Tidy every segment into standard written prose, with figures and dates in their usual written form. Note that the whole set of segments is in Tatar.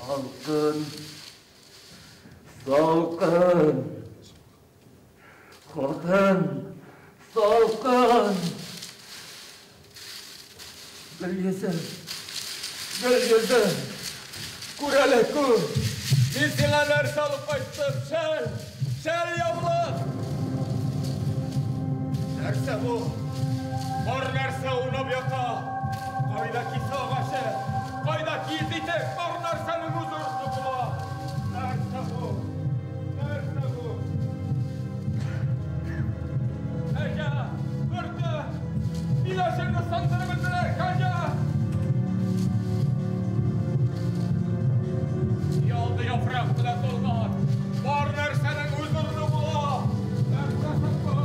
Салкын. Салкын. Хатын. Салкын. Гөлйөзем. Гөлйөзем. Күр әле, күр. Мин сиңа нәрсә алып кайттым? Шәл! Шәл яулык! Нәрсә бу? Бар нәрсә аунап ята. Кайда кисе агачы? Кайда киез итек? Бар нәрсәнең үз урыны була. Нәрсә бу? Нәрсә бу? Кәҗә! Бөрте! Миләшеңне сындырып бетерә, кәҗә! Ялды яфрак белән тулган. Бар нәрсәнең үз урыны була. Нәрсә соң бу?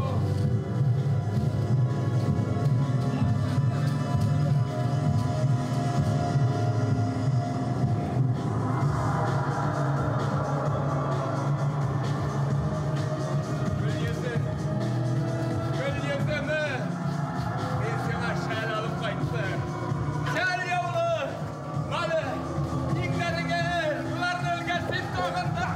Гөлйөзем! Гөлйөземе! Мин сиңа шәл алып кайттым. Шәл яулык! Мали, иңнәреңә эл, боларны элгәч син тагын да...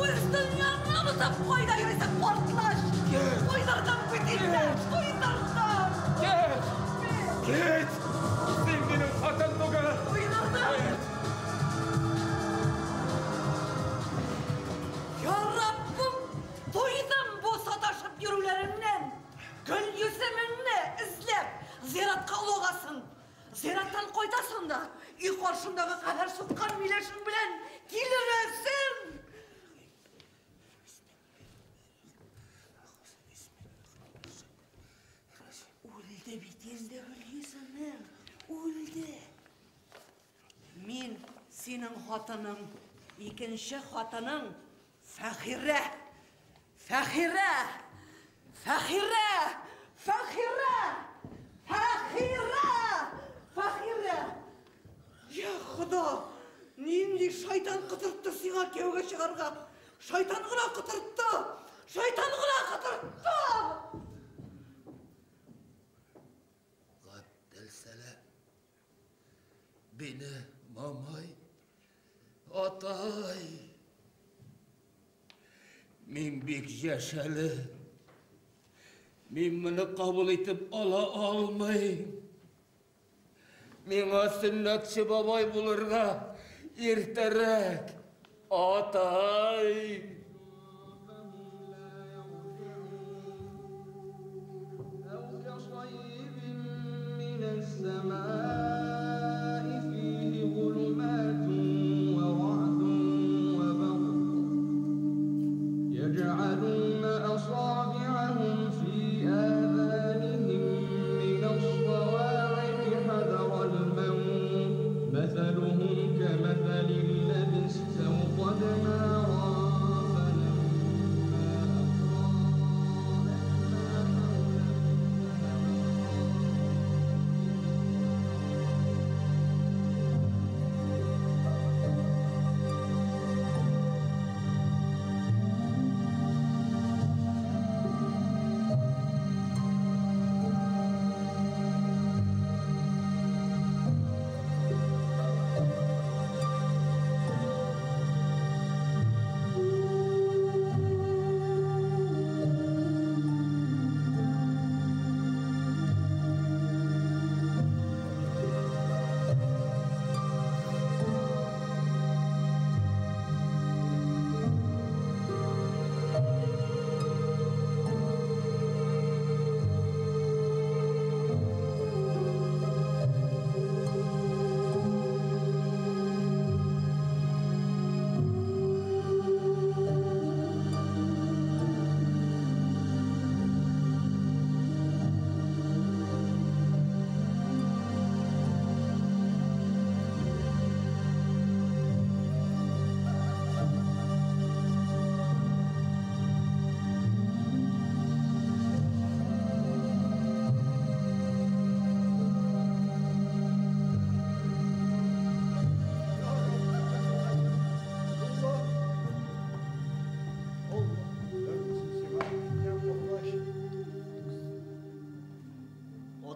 Үз дөньяңны онытып кайда йөрисең, картлач? Туйдырдың бит инде, туйдырдың! Кит! Кит! Син минем хатын түгел! Туйдырдың! Я Раббым, туйдым бу саташып йөрүләреңнән! Гөлйөземеңне эзләп, зиратка олагасың. Зираттан кайтасың да, өй каршындагы кабер суккан миләшең белән килерәсең! Үлде бит инде Гөлйөземең, үлде. Мин синең хатының, икенче хатының Фәхирә! Фәхирә! Фәхирә! Фәхирә! Фәхирә! Фәхирә! Я Хода! Нинди шайтан котыртты сиңа кияүгә чыгарга? Шайтан гына котыртты! Шайтан гына котыртты! Габделсәлам. Мине мамай, атай. Мин бик яшь әле. Мин моны кабул итеп ала алмыйм. Миңа сөннәтче бабай булырга иртәрәк. Атай! أو كصيب من السماء فيه ظلمات ورعد وبرق يجعلون أصابعهم في آذانهم من الصواعق حذر الموت مثلهم كمثل الذي استوقد نارا فلما أضاءت ما حوله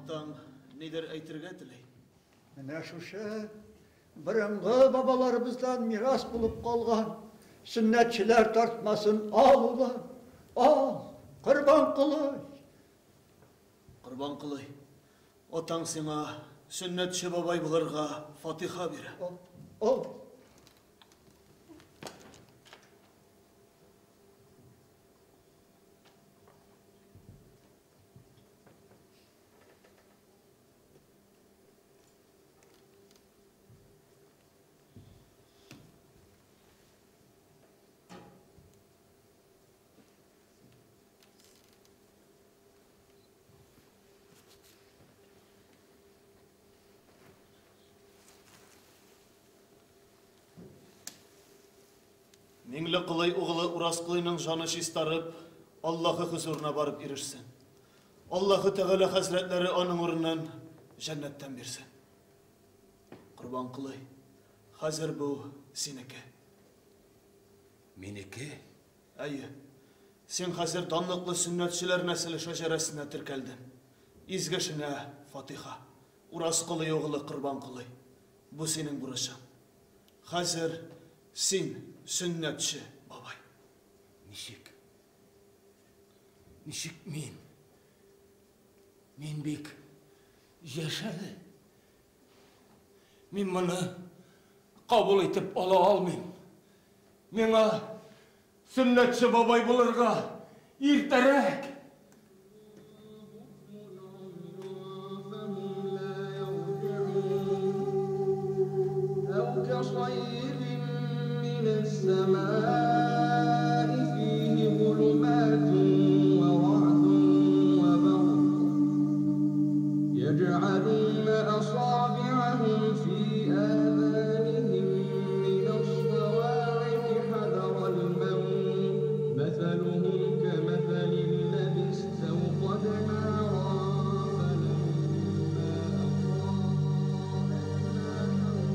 Атаң нидер әйтергә тели. Менә шушы борынгы бабаларыбыздан мирас булып калган сөннәтчеләр тартмасын ал, улым, ал, Корбанколый. Корбанколый, атаң сиңа сөннәтче бабай булырга фатиха бирә. Ал, ал. Миңлеколый угылы Уразколыйның җаны чистарып, Аллаһы хозурына барып ирешсен. Аллаһы Тәгалә хәзрәтләре аның урынын җәннәттән бирсен. Корбанколый, хәзер бу синеке. Минеке? Әйе. Син хәзер данлыклы сөннәтчеләр нәселе шәҗәрәсенә теркәлдең. Изге эшеңә фатиха. Уразколый угылы Корбанколый, бу синең бурычың. Хәзер син сөннәтче бабай. Ничек? Ничек мин? Мин бик яшь әле. Мин моны кабул итеп ала алмыйм. Миңа сөннәтче бабай булырга иртәрәк. أو كصيب من السماء فيه ظلمات ورعد وبرق يجعلون أصابعهم في آذانهم من الصواعق حذر الموت مثلهم كمثل الذي استوقد نارا فلما أضاءت ما حوله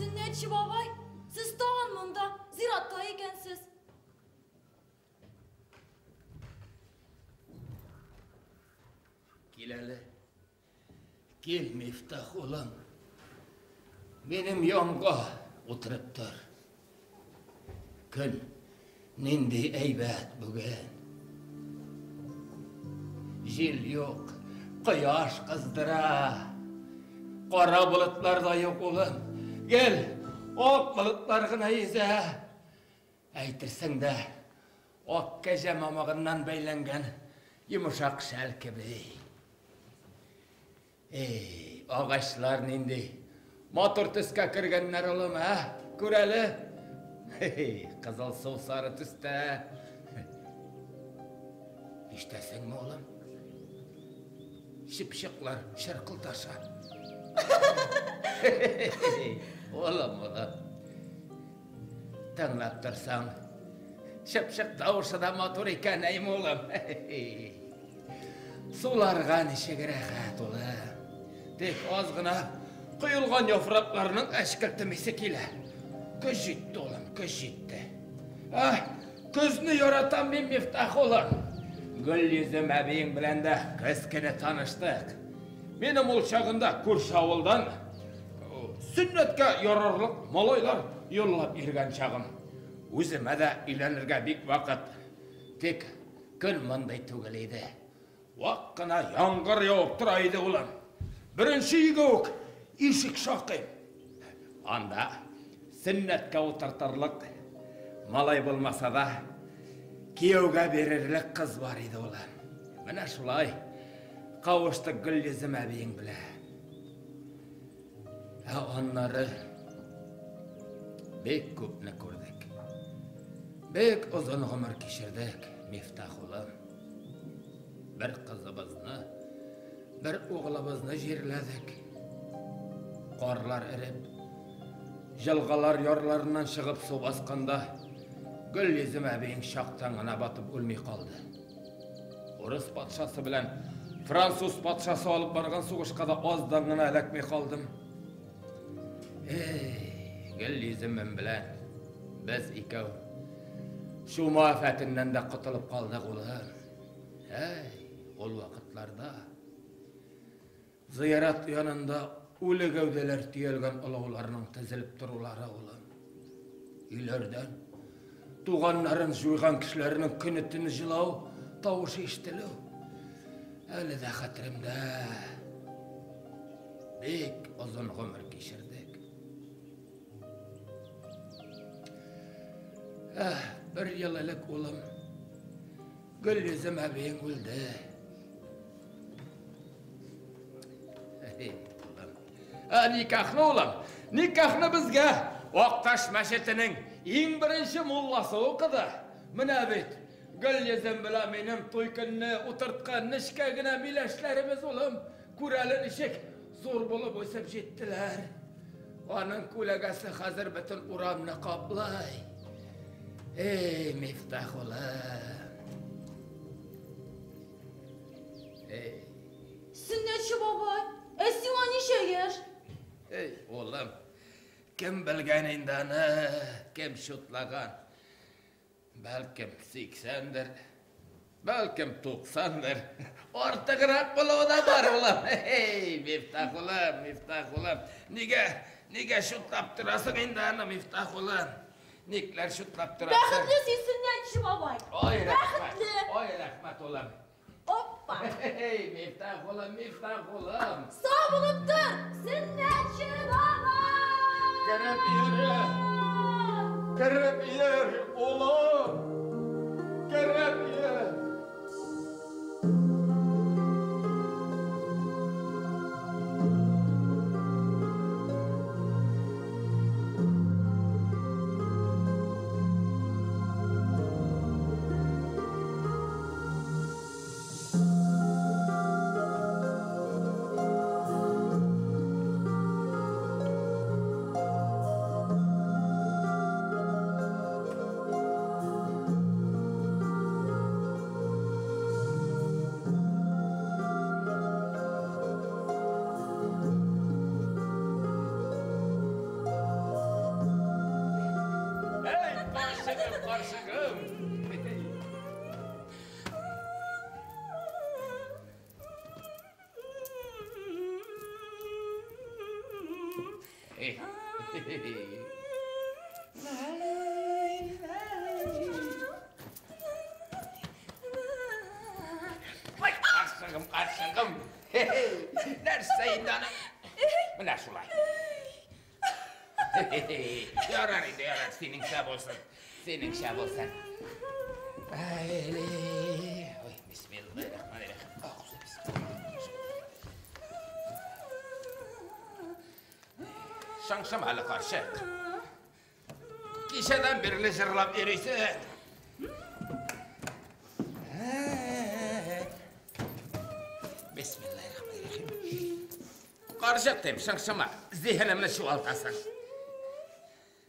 Сөннәтче бабай, сез тагын монда, зиратта икәнсез. Кил әле. Кил, Мифтах улым. Минем янга утырып тор. Көн нинди әйбәт бүген. Җил юк, Кояш кыздыра. Кара болытлар да юк, улым. Гел ак болытлар гына йөзә. Әйтерсең дә, ак кәҗә мамыгыннан бәйләнгән йомшак шәл кеби. Эй, агачлар нинди матур төскә кергәннәр, улым, ә? Күр әле. Кызыл су сары төстә. Ишетәсеңме, улым? Чыпчыклар чыркылдаша. Улым, улым. Тыңлап торсаң, чыпчык тавышы да матур икән, әйме, улым. Суларга ничек рәхәт, улым. Тик аз гына коелган яфракларның әчкелтем исе килә. Көз җитте, улым, көз җитте. Аһ, көзне яратам мин, Мифтах улым. Гөлйөзем әбиең белән дә көз көне таныштык. Минем ул чагында күрше авылдан сөннәткә ярарлык малайлар юллап йөргән чагым. Үземә дә өйләнергә бик вакыт. Тик көн мондый түгел иде. Вак кына яңгыр явып тора иде, улым. Беренче өйгә үк ишек шакыйм. Анда сөннәткә утыртырлык малай булмаса да, кияүгә бирерлек кыз бар иде, улым. Менә шулай кавыштык Гөлйөзем әбиең белән. Ә аннары бик күпне күрдек. Бик озын гомер кичердек, Мифтах улым. Бер кызыбызны, бер углыбызны җирләдек. Карлар эреп, җылгалар ярларыннан чыгып су басканда, Гөлйөзем әбиең чактан гына батып үлми калды. Урыс патшасы белән француз патшасы алып барган сугышка да аздан гына эләкми калдым. Эй, Гөлйөземем белән без икәү чума афәтеннән дә котылып калдык, улым. Әй, ул вакытларда зыярат янында үле гәүдәләр төялгән олауларның тезелеп торулары, улым. Өйләрдән туганнарын җуйган кешеләрнең көне-төне җылау тавышы ишетелү әле дә хәтеремдә. Бик озын гомер кичердек. Әх, бер ел элек, улым, Гөлйөзем әбиең үлде. Улым. Ә, никахны, улым, никахны безгә Акташ мәчетенең иң беренче мулласы укыды. Менә бит, Гөлйөзем белән минем туй көнне утырткан нечкә генә миләшләребез, улым, күр әле ничек зур булып үсеп җиттеләр. Аның күләгәсе хәзер бөтен урамны каплый. Эй, Мифтах улым. Эй. Сөннәтче бабай, ә сиңа ничә яшь? Эй, улым, кем белгән инде аны, кем чутлаган? Бәлкем 80дер, бәлкем 90дыр. Артыграк булуы да бар, улым. Эй, Мифтах улым, Мифтах улым. Нигә, нигә чутлап торасың инде аны, Мифтах улым? Никләр чутлап торасың? Бәхетле син, сөннәтче бабай. Ой, рәхмәт. Бәхетле. Ой, рәхмәт, улым. Опа. Эй, Мифтах улым, Мифтах улым. Сау булып тор, сөннәтче бабай. Кереп йөр. Кереп йөр, улым. Кереп йөр. Эй, карчыгым, карчыгым. Эй. Ой, карчыгым, карчыгым. Карчыгым. Нәрсә инде аны? Менә шулай. Ярар инде, ярар, синеңчә булсын. Синеңчә булсын. Ой, бисмиллаһир-рахманир-рахим. Шыңшыма әле, карчык. Кичәдән бирле җырлап йөрисең. Бисмиллаһир-рахманир-рахим. Карчык дим, шыңшыма, зиһенемне чуалтасың.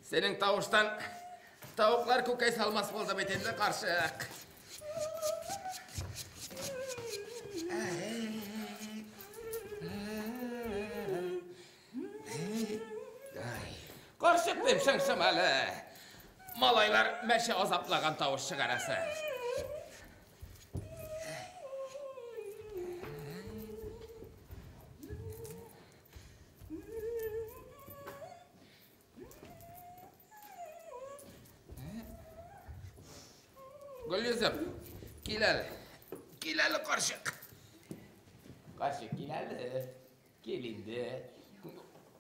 Синең тавыштан тавыклар күкәй салмас булды бит инде, карчык. Карчык дим, шыңшыма әле. Малайлар мәче азаплаган тавыш чыгарасы. Гөлйөзем, кил әле. Кил әле, карчык. Карчык, кил әле. Кил инде.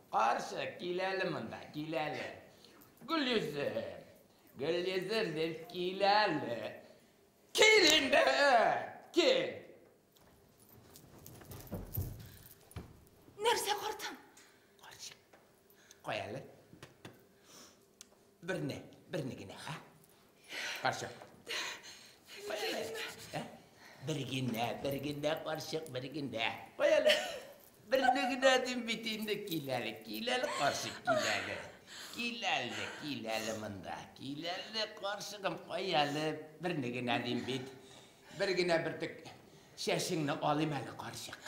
Карчык, кил әле монда, кил әле. Гөлйөзем, Гөлйөзем дип кил әле. Кил инде, кил. Нәрсә, картым? Карчык, кай әле. Берне, берне генә, ха? Карчык. Кай әле? Ә? Бер генә, бер генә, карчык, бер генә. Кай әле? Берне генә дим бит инде, кил әле, кил әле, карчык, кил әле. Кил әле, кил әле монда. Кил әле, карчыгым, кай әле? Берне генә дим бит. Бер генә бөртек чәчеңне алыйм әле, карчык.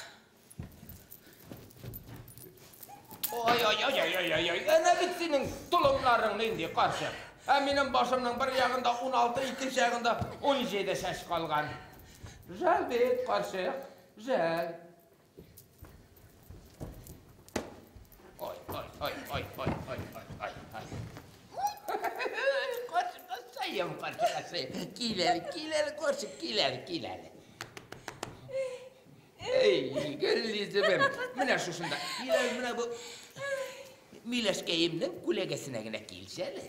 Ой, ой, ой, ой, ой, ой, әнә бит синең толымнарың нинди, карчык. Ә минем башымның бер ягында 16, икенче ягында 17 чәч калган. Жәл бит, карчык, жәл. Ой, ой, ой, ой, ой, ой, ой, ой, ой. Карчык, асаем, карчык, асаем. Кил әле, кил әле, карчык, кил әле, кил әле. Эй, Гөлйөземем, менә шушында. Кил әле, менә бу миләшкәемнең күләгәсенә генә килче әле.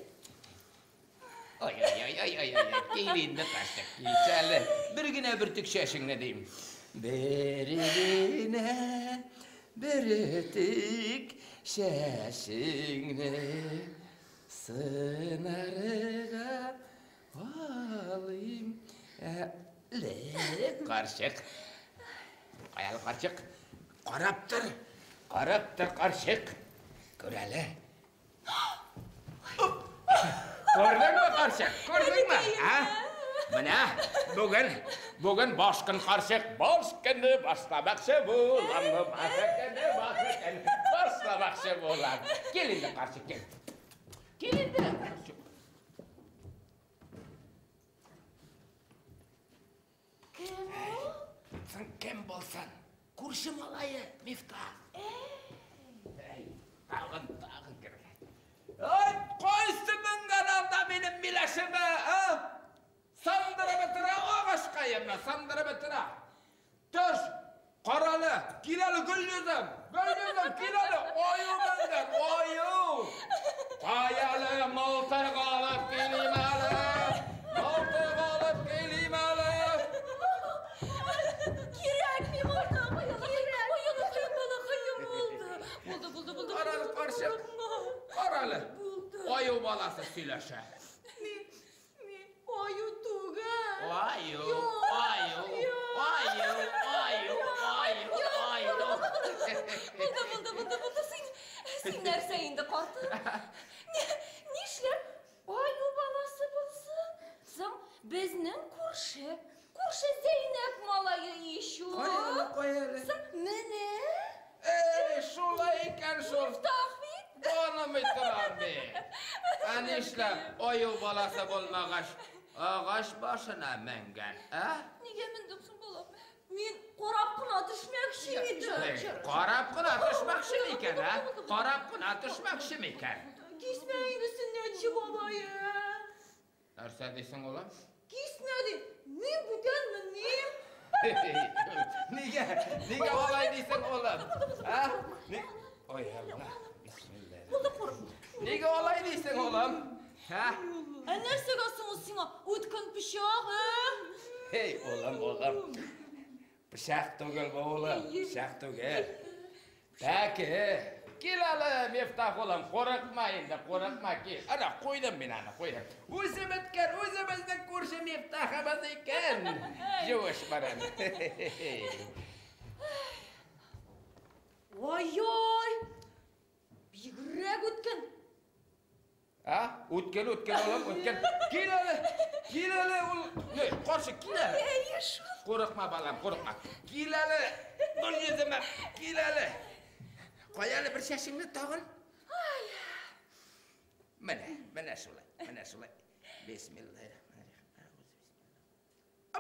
Ой, ой, ой, ой, ой, ой, кил инде, карчык, килче әле. Бер генә бөртек чәчеңне дим. Бер генә бөртек чәчеңне сынарга алыйм әле, карчык. Кай әле, карчык? Карап тор, карап тор, карчык. Күр әле. Күрдеңме, карчык? Күрдеңме? Ә? Менә бүген, бүген баш көн, карчык, баш көнне башламакчы булам, баш көнне, баш көнне башламакчы булам. Кил инде, карчык, кил. Кил инде, карчык. Кем ул? Соң кем булсын? Күрше малае, Мифтах. Әй, тагын, тагын кергән. Ай, кайсы менгән анда минем миләшемә, а? Сындырып бетерә агачкаемны, сындырып бетерә. Төш, карале, кил әле, Гөлйөзем, Гөлйөзем, кил әле, аю менгән, аю. Кай әле, мылтык алып килим әле, мылтык алып килим әле. Кирәкми, картым, кирәк. Балакаем, булды. Булды, булды, булды. Карале, карчык, карале. Аю баласы сөйләшә. Мин, мин аю түгел. Аю, аю, аю, аю, аю, аю. Булды, булды, булды, булды. Син, син нәрсә инде, картым? Нишләп аю баласы булсын? Соң безнең күрше, күрше Зәйнәп малае ич ул. Кай әле, кай әле? Соң менә. Эй, шулай икән шул. Мифтах бит. Танымый торам бит. Ә нишләп аю баласы булмагач, агач башына менгән, ә? Нигә мендем соң, балам? Мин карап кына төшмәкче идем. Эй, карап кына төшмәкче микән, ә? Карап кына төшмәкче микән? Кисмә инде, сөннәтче бабай. Нәрсә дисең, улым? Кисмә дим. Мин бүтән менмим. Нигә? Нигә алай дисең, улым? А? Ой, Алла. Бисмилла. Булды, курыкма. Нигә алай дисең, улым? Һа? Ә нәрсәгә соң ул сиңа үткен пычак, ә? Эй, улым, улым. Пычак түгел бу, улым. Пычак түгел. Пәке. Кил әле, Мифтах улым, курыкма инде, курыкма, кил. Ана, куйдым мин аны, куйдым. Үзе беткән, үзебезнең күрше Мифтахыбыз икән. Юеш барам. Ой-ой! Бигрәк үткен. А? Үткен, үткен улым, үткен. Кил әле, кил әле ул. Не, каршы, кил әле. Әйе шул. Курыкма, балам, курыкма. Кил әле, гөл йөземә, кил әле. Кая әле бер чәчеңне тагын? Менә, менә шулай, менә шулай. Бисмиллаһир-рахманир-рахим.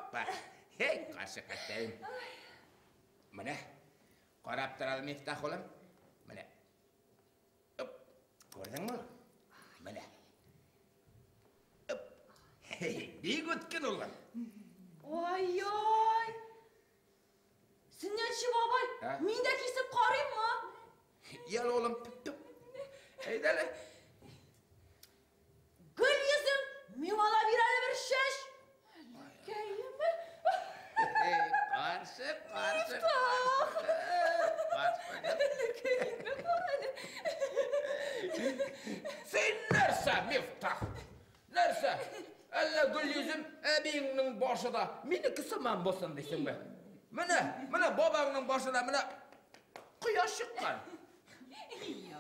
Опа! Һей, каршы кәттәем. Менә, карап тор әле, Мифтах улым. Менә. Оп, күрдеңме? Менә. Оп. Һей, бик үткен улым. Ой-ой! Сөннәтче бабай, Ә? мин дә кисеп карыйммы? Ял улым, түп. Әйдә әле. Гөл йөзем, миңа да бир әле бер чәч. Әлкәеме? Һей, каршы, каршы. Мифтах! Каршы. Әлкәеме, кара әле. Син нәрсә, Мифтах? Нәрсә? Әллә Гөлйөзем әбиеңнең башы да минеке сыман булсын дисеңме? Менә, менә бабаңның башына менә кояш чыккан.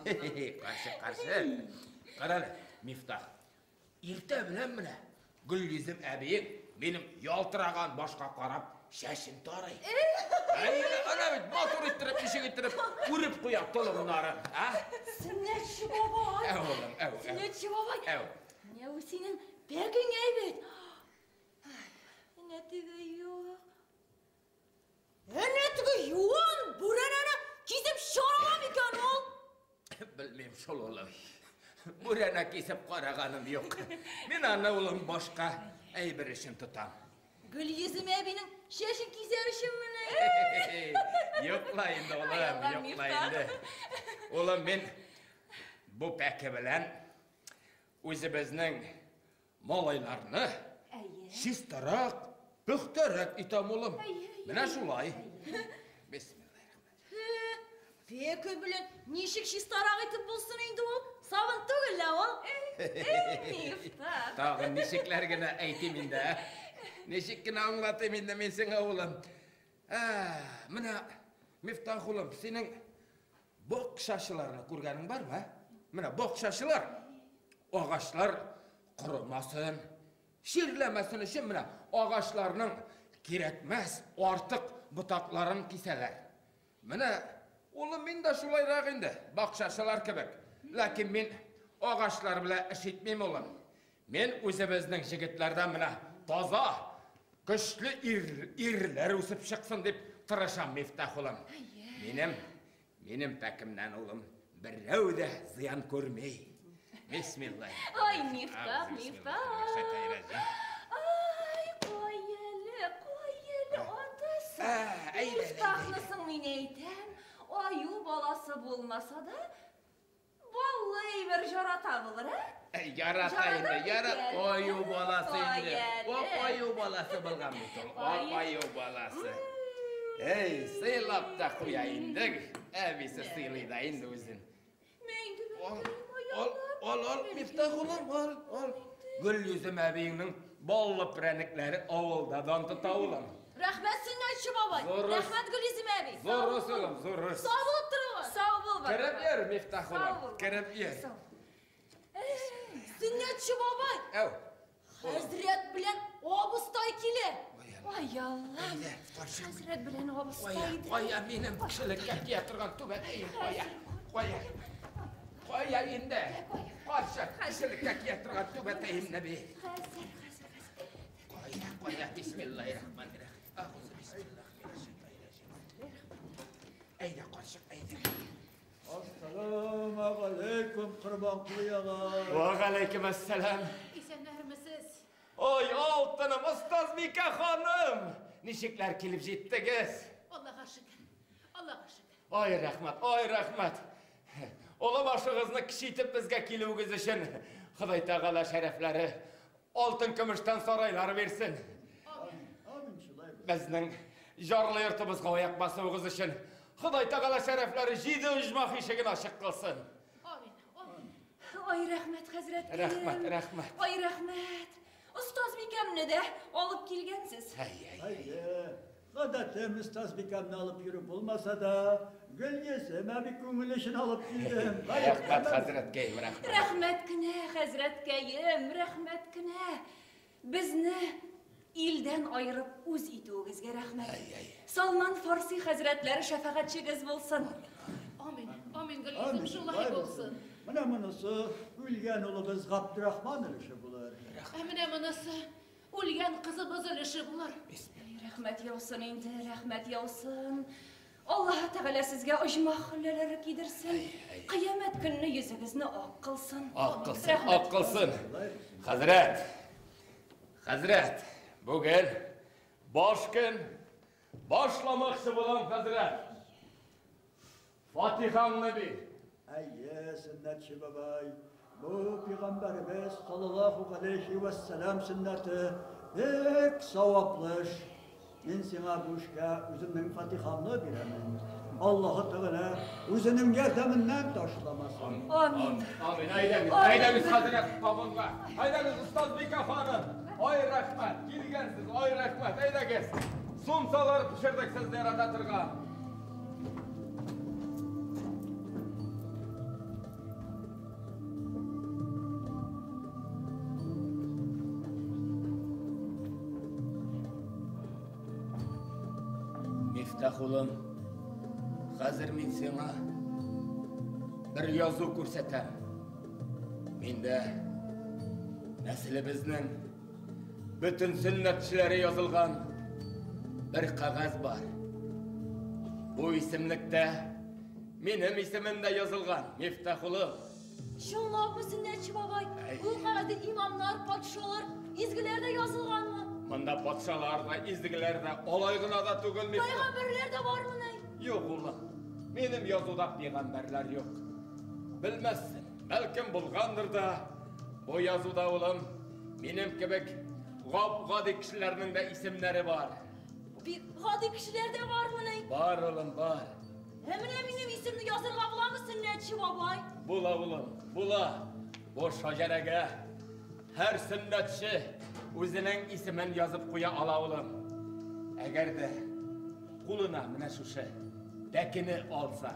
Каршы, каршы. Кара әле, Мифтах. Иртә белән менә Гөлйөзем әбиең минем ялтыраган башка карап чәчен тарый. Әйе, ана бит матур иттереп, ничек иттереп үреп куя толымнары, а? Сөннәтче бабай. Әү, улым, әү, әү. Сөннәтче бабай. Әү. Менә ул синең пәкең әйбәт. Әнә теге юк. Әнә теге юан бүрәнәне кисеп чыгара микән ул? Белмим шул, улым. Бүрәнә кисеп караганым юк. Мин аны, улым, башка әйбер өчен тотам. Гөлйөзем әбинең чәчен кисәр өчен менә. Юк ла инде, улым, Ай, Аллам, юк ла Мифтах. инде. Улым, мин бу пәке белән үзебезнең малайларны Әйе. чистарак, пөхтәрәк итәм, улым. Әйе, әйе. Менә шулай. Бисмиллаһир. Пәке белән ничек чистарак итеп булсын инде ул? Сабын түгел лә ул. Эй, Мифтах. Тагын ничекләр генә әйтим инде, ә? Ничек кенә аңлатыйм инде мин сиңа, улым. Ә, менә Мифтах улым, синең бакчачыларны күргәнең бармы? ә? Менә бакчачылар агачлар корымасын, чирләмәсен өчен менә агачларның кирәкмәс артык ботакларын кисәләр. Менә улым мин дә шулайрак инде, бакчачылар кебек. Ләкин мин агачлар белән эш итмим, улым. Мин үзебезнең җегетләрдән менә таза, көчле ирләр үсеп чыксын дип тырышам, Мифтах улым. Минем пәкемнән, улым, берәү дә зыян күрми. Бисмилла. Ай, Мифтах, Мифтах. Ай, кой әле, кой әле, атасы. Ә, әйдә, Мифтахны соң мин әйтәм, аю баласы булмаса да, баллы әйбер жарата булыр, ә? Ярата инде, ярат. Аю баласы инде. Ай, Ап әле. аю баласы булган бит ул. Ап Ай. аю баласы. Эй, сыйлап та куя инде. Әбисе сыйлый да инде үзен. Мин инде Ал, бәлкәем, ал, ал, ал, Мифтах улым, ал, ал. Гөлйөзем әбиеңнең баллы прәнекләре авылда дан тота, улым. Рәхмәт сөннәтче бабай. Зур эш. Рәхмәт Гөлйөзем әби. Зур эш, улым, зур эш. Сау булып торыгыз. Сау бул, бабай. Кереп йөр, Мифтах Сау улым, бул. кереп йөр. Сау. Сөннәтче бабай, Әү. хәзрәт белән абыстай килә. Ай, Аллам. Әйдә, карчык. Хәзрәт белән абыстай. Кая, кая минем кешелеккә кия торган түбәтәем, кая, кая. Кая инде? Карчык, кешелеккә кия торган түбәтәемне бир. Хәзер, хәзер, хәзер. Кая, кая, бисмиллаһир-рахманир-рахим. Әгъузу бисмиллаһи минәш-шайтанир-раҗим. Әйдә, карчык, әйдә. Ассаламу алейкум, Корбанколый агай. Ва галәйкем әссәлам. Исәннәрмесез? Ой, алтыным, остазбикә ханым! Ничекләр килеп җиттегез? Аллага шөкер. Аллага шөкер. Ай рәхмәт, ай рәхмәт. Олы башыгызны кече итеп безгә килүегез өчен Ходай Тәгалә шәрәфләре алтын көмештән сарайлар бирсен. Амин, шулай булсын. Безнең җарлы йортыбызга аяк басуыгыз өчен Ходай Тәгалә шәрәфләре җиде оҗмах ишеген ачык кылсын. Амин. Амин. Ай рәхмәт, хәзрәткәем. Рәхмәт, рәхмәт. Ай рәхмәт. Остазбикәмне дә алып килгәнсез. Әй, әй, әй. Әйе, гадәтем остазбикәмне алып йөрү булмаса да, Гөлйөзем әби күңеле өчен алып килдем. Рәхмәт, хәзрәткәем, рәхмәт. Рәхмәт кенә, хәзрәткәем, рәхмәт кенә. Безне илдән аерып үз итүегезгә рәхмәт. Салман Фарси хәзрәтләре шәфәгатьчегез булсын. Амин. Амин, Гөлйөзем, шулай булсын. Менә монысы үлгән улыбыз Габдрахман өлеше булыр. Ә менә монысы үлгән кызыбыз өлеше булыр. Ай, рәхмәт яусын инде, рәхмәт яусын. Аллаһ Тәгалә сезгә оҗмах хөлләләре кидерсен. Кыямәт көнне йөзегезне ак кылсын. Ак кылсын, Рәхмәт. ак кылсын. Хәзрәт, хәзрәт, бүген баш көн башламакчы булам, хәзрәт. Фатихаңны бир. Әйе, сөннәтче бабай, бу пәйгамбәребез саллаллаһу галәйһи вә сәлам сөннәте бик саваплы эш. Мин сиңа бу эшкә үземнең фатихамны бирәмен. Аллаһы Тәгалә үзенең ярдәменнән ташламасын. Амин. Амин. Әйдәгез, әйдәгез, хәзрәт, табынга. Әйдәгез, остазбикә ханым. Ай рәхмәт, килгәнсез, ай рәхмәт, әйдәгез. Сумсалар пешердек сезне ярата торган. Мифтах улым, хәзер мин сиңа бер язу күрсәтәм. Миндә нәселебезнең бөтен сөннәтчеләре язылган бер кәгазь бар. Бу исемлектә минем исемем дә язылган, Мифтах улым. Чынлапмы, сөннәтче бабай? Әй. Ул кәгазьдә имамнар, патшалар, изгеләр дә язылганмы? Монда патшалар да, изгеләр дә, алай гына да түгел, Мифтах. Пәйгамбәрләр дә бармыни? Юк, улым. Минем язуда пәйгамбәрләр юк. Белмәссең, бәлкем булгандыр да. Бу язуда, улым, минем кебек гап-гади кешеләрнең дә исемнәре бар. Бик гади кешеләр дә бармыни? Бар, улым, бар. Ә менә минем исемне язырга буламы, сөннәтче бабай? Була, улым, була. Бу шаҗәрәгә һәр сөннәтче үзенең исемен язып куя ала, улым. Әгәр дә кулына менә шушы пәкене алса.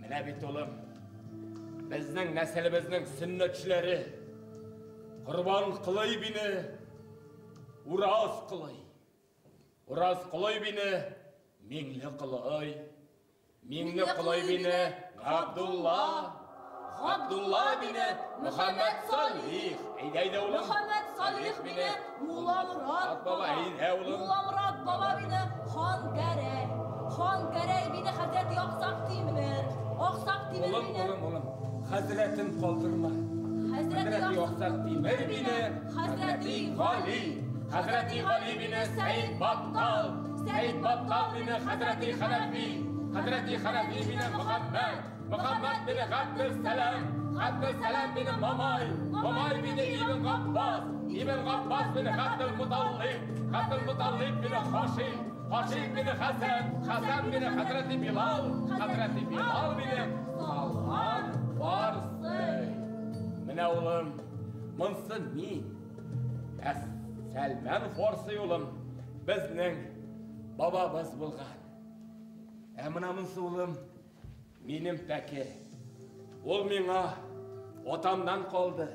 Менә бит, улым, безнең нәселебезнең сөннәтчеләре Корбан Кылый бине Ураз Кылый. Ураз Кылый бине Миңле Кылый. Миңле Кылый бине Габдулла. Габдулла бине Мөхәммәд Салих. Әйдә, әйдә, улым. Мөхәммәд Салих бине Мулла Мурат баба. Әйдә, улым. Мулла Мурат баба бине Хан Гәрәй. Хан Гәрәй бине Хәзрәти Аксак Тимер. Аксак Тимер Улым, бине улым, улым. Хәзрәтен калдырма. Хәзрәти Аксак Тимер бине Хәзрәти Гали. Хәзрәти Гали бине Сәйд Баттал. Сәйд Баттал бине Хәзрәти Хәнәфи. Хәзрәти Хәнәфи бине Мөхәммәд. Мөхәммәд бине Габделсәлам. Габделсәлам бине Мамай. Мамай бине Ибн Габбас. Ибн Габбас бине Габделмуталлиб. Габделмуталлиб бине Хашим. Хашим бине Хәсән. Хәсән бине Хәзрәти Билал. Хәзрәти Билал бине Салман Фарси. Менә, улым, монсы мин. Ә Сәлмән Фарси, улым, безнең бабабыз булган. Ә менә монсы, улым, минем пәке. Ул миңа атамнан калды.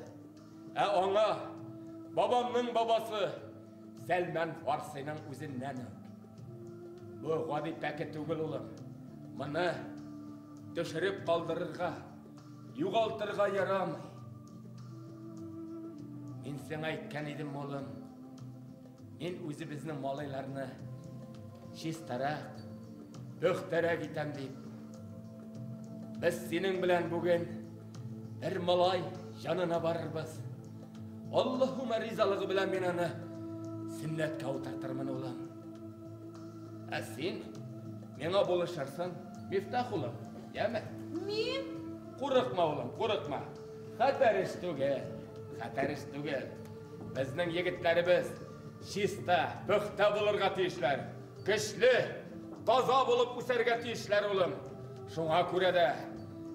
Ә аңа бабамның бабасы Сәлмән Фарсиның үзеннән үк. Бу гади пәке түгел, улым. Моны төшереп калдырырга, югалтырга ярамый. Мин сиңа әйткән идем, улым. Мин үзебезнең малайларны чистарак, пөхтәрәк итәм дип. Без синең белән бүген бер малай янына барырбыз. Аллаһума ризалыгы белән мин аны сөннәткә утыртырмын, улым. Ә син миңа булышырсың, Мифтах улым, яме? Мин? Курыкма, улым, курыкма. Хәтәр эш түгел, хәтәр эш түгел. Безнең егетләребез чиста, пөхтә булырга тиешләр. Көчле, таза булып үсәргә тиешләр, улым. Шуңа күрә дә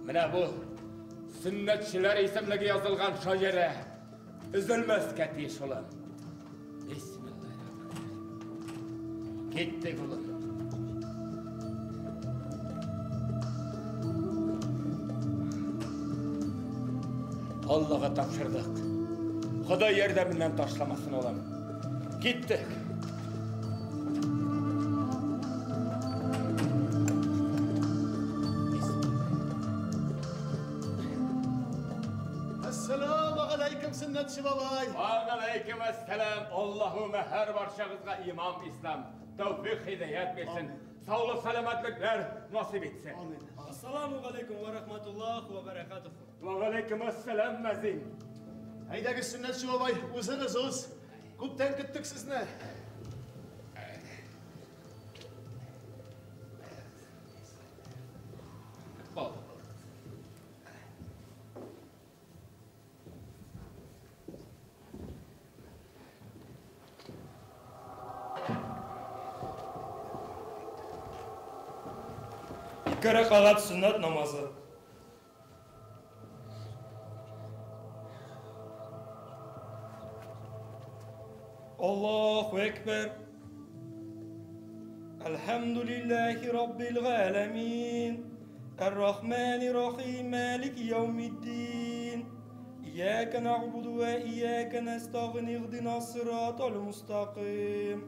менә бу сөннәтчеләр исемлеге язылган шаҗәрә өзелмәскә тиеш, улым. Бисмиллаһир. Киттек, улым. Аллага тапшырдык. Ходай ярдәменнән ташламасын, улым. Киттек. Әссәламу алейкум, сөннәтче бабай. Алейкум әссәлам. Аллаһумма һәр барчагызга имам ислам, тәүфик һидаят бирсен. Саулык, сәламәтлекләр насыйп итсен. Ассаламу алейкум ва рахматуллах ва баракатуху. Ва алейкум әссәлам, мәзин. Әйдәгез, сөннәтче бабай, үзегез уз. Күптән көттек сезне. Бал. Ике рәкәгать сөннәт намазы. Аллаһу әкбәр. Әлхәмдүлилләһи раббил галәмин. Ар-Рахмани рахим, малики яумиддин. Ияка нагъбуду ва ияка настагин, ихдина сиратал мустаким.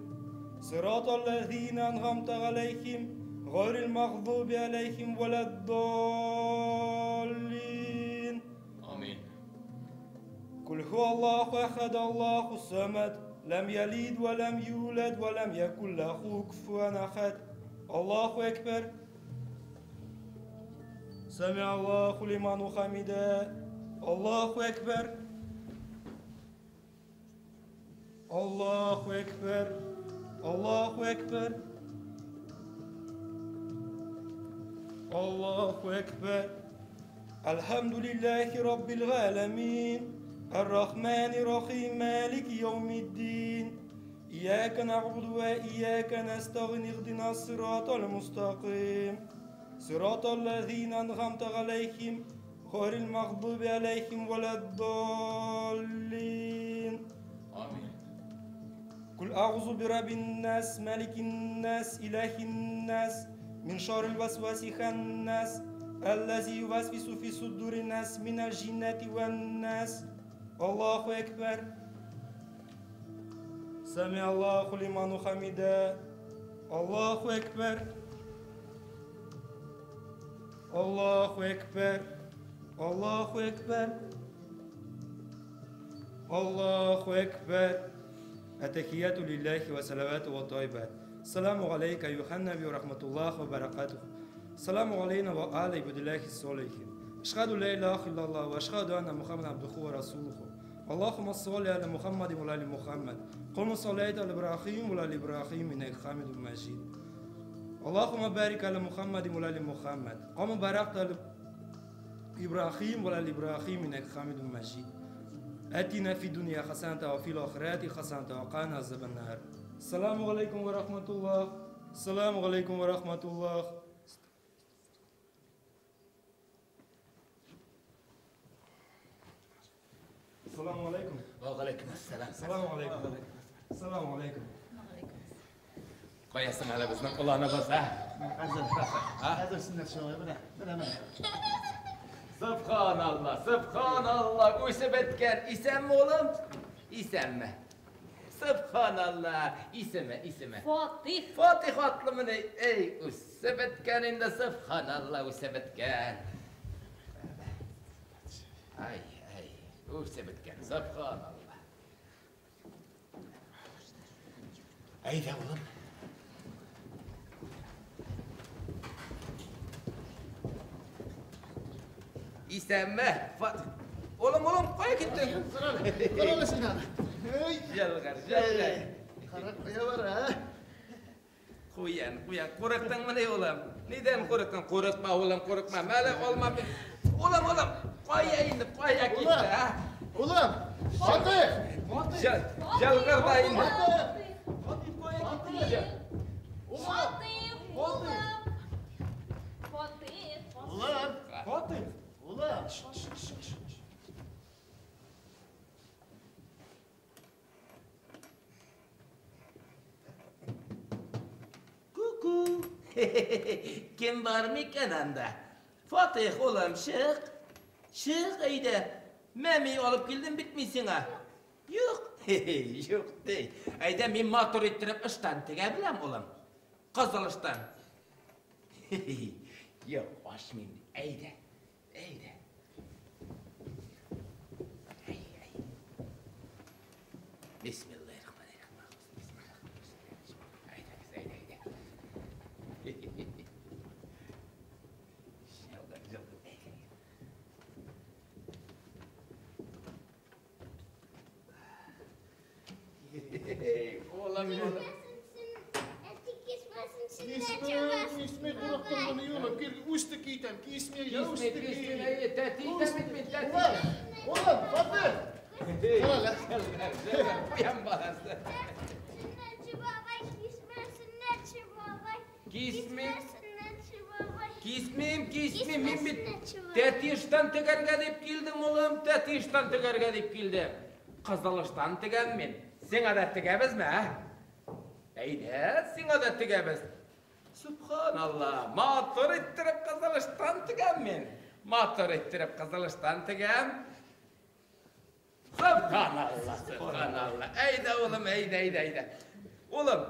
Сиратал лазина ан'амта алейхим, гайрил мағдуби алейхим валад-даллин. Амин. Кул хуаллаху ахад, Аллаху самад, лам ялид ва лам юлад ва лам якул лаху куфуан ахад. Аллаху акбар. Сами Аллаху лиман хамида. Аллаху акбар. Аллаху акбар. Аллаху акбар. Аллаху акбар. Әлхәмдүлилләһи раббил галәмин. Ар-Рахмани рахим, малики яумиддин. Ияка нагъбуду ва ияка настагин, ихдина сиратал мустаким. Сиратал лазина ан'амта алейхим, гайрил мағдуби алейхим валад-даллин. Амин. Кул агъузу бираббин нас, маликин нас, илахин нас, мин шаррил васваси ханнас, аллази ювасвису фи судурин нас, минал джиннати ван нас. Аллаху акбар. Сами Аллаху лиману хамида. Аллаху акбар. Аллаху акбар. Аллаху акбар. Аллаху акбар. Аттахияту лиллахи ва салавату ва тайбат. Саламу алейка, айюхан наби, ва рахматуллах ва баракатуху. Саламу алейна ва аля ибадиллахи салихин. Ашхаду ла илаха иллаллах ва ашхаду анна Мухаммадан абдуху ва расулуху. Аллахумма салли аля Мухаммадин ва аля Мухаммад. Кама саллайта аля Ибрахим ва аля Ибрахим иннака хамидун мажид. Аллахумма барик аля Мухаммадин ва аля Мухаммад. Кама баракта аля Ибрахим ва аля Ибрахим иннака хамидун мажид. Атина фи дунья хасаната ва фил ахирати хасаната ва кана азабан нар. Ассаламу алейкум ва рахматуллах. Ассаламу алейкум ва рахматуллах. Ассаламу алейкум. Ва алейкум ассалам. Ассаламу алейкум. Ассаламу алейкум. Каясың әле безнең уланыбыз, ә? Хәзер, хәзер сөннәтче бабай, менә, менә, менә. Субханалла, субханалла, үсеп беткән. Исәнме, улым? Исәнме? Субханалла, исеме, исеме. Фатих. Фатих атлы менә. Эй, үсеп беткән инде, субханалла, үсеп беткән. Ай, ай, үсеп беткән, субханалла. Әйдә, улым. Исәнме, Фатих. Улым, улым, кая киттең? Кара син аны. Эй, Җәлгәр, җәлгәр. Кара кая бара, ә? Куян, куян, курыктыңмыни, улым? Нидән курыктың? Курыкма, улым, курыкма. Мәле, алма бит. Улым, улым, кая инде, кая китте, а? Улым, Фатих! Җалгыр да инде. Фатих, кая китте? Фатих, улым. Фатих. Улым! Фатих! Улым! Ку-ку. Кем бар микән анда? Фатих, улым, чык. Чык, әйдә. Мәми алып килдем бит мин сиңа. Юк. Юк ди. Әйдә, мин матур иттереп ыштан тегә беләм, улым. Кызыл ыштан. Юк, ачмыйм. Әйдә. Әйдә. Әй, әй. Бисмиллахиррахманиррахим. Әйдә, әйдә, әйдә. Җылдыр, җылдыр, әйдә. Улым, улым. Кисмә, кисмә, курыктым мени, улым. Кил, үсте китәм, кисмә, я Кисмә, үсте кисмә, ки. әйе, тәти итәм бит мин, тәти. Улым, Фатих! Җылдыр, җылдыр, куян баласы. Сөннәтче бабай, кисмә, сөннәтче бабай. Кисмим. Сөннәтче бабай. Кисмим, кисмим, мин бит Сөннәтче бабай. тәти ыштан тегәргә дип килдем, улым, тәти ыштан тегәргә дип килдем. Кызыл ыштан тегәм мин. Сиңа да тегәбезме, ә? Әйдә, сиңа да тегәбез. Субханалла, матур иттереп кызыл ыштан тегәм мин. Матур иттереп кызыл ыштан тегәм. Субханалла, субханалла. Әйдә, улым, әйдә, әйдә, әйдә. Улым,